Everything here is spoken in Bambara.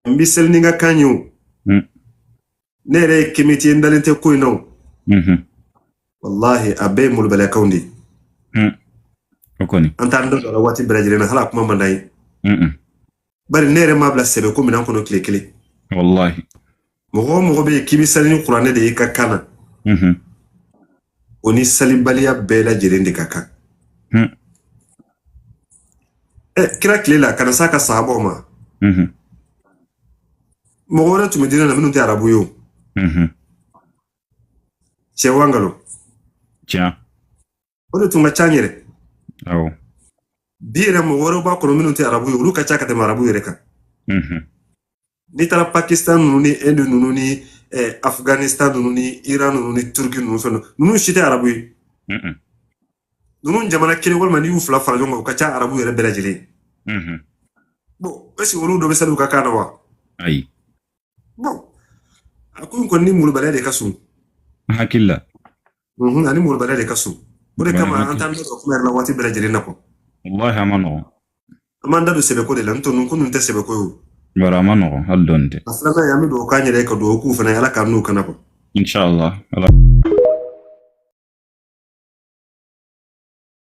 N bɛ seli ni n ka kan ye o. Ne yɛrɛ ye kemiti ye, n dalen tɛ ko in na o. Walahi, a bɛɛ ye molobaliyakanw de ye. O kɔni. An t'an da don a la waati bɛɛ lajɛlen na, hali a kuma man d'an ye. Bari ne yɛrɛ m'a bila sɛbɛ ko minɛn kɔnɔ tile kelen. Wallahi. Mɔgɔ o mɔgɔ bɛ yen k'i bɛ sali ni kuranɛ de ye i ka kan na, o ni salibaliya bɛɛ lajɛlen de ka kan. Ɛ, kira tile la, ka na s'a ka sahabaw ma, mɔgɔ wɛrɛ tun bɛ diinɛ na minnu tɛ arabu ye o. Cɛ wa nkalon? Tiɲɛ. O de tun ka ca yɛrɛ. Awɔ. Bi yɛrɛ, mɔgɔ wɛrɛw b'a kɔnɔ minnu tɛ arabu ye, olu ka ca ka tɛmɛ arabu yɛrɛ kan. N'i taara Pakistan ninnu ni Inde ninnu ni Afghanistan ninnu ni Iran ninnu ni Turki ninnu, fɛn ninnu si tɛ arabu ye. Ninnu jamana kelen walima n'i y'u fila fara ɲɔgɔn kan, u ka ca arabu yɛrɛ bɛɛ lajɛlen ye. Bon, est ce que olu dɔ bɛ sali u ka kan na wa? Ayi. Bon, a ko in kɔni ni molobaliya de ka surun. N hakili la. Ani molobaliya de ka surun. O de kama an t'an da don kuma yɛrɛ la waati bɛɛ lajɛlen na kɔ. Wallahi, a ma nɔgɔn. An b'an da don sɛbɛko de la, n'o tɛ ninnu ko ninnu tɛ sɛbɛko ye o. Bari a ma nɔgɔn hali dɔɔni tɛ. A filanan ye, an bɛ dugawu k'an yɛrɛ ye, ka dugawu k'u fana ye, Ala k'an n'u kana kɔ. Inshallah. Ala.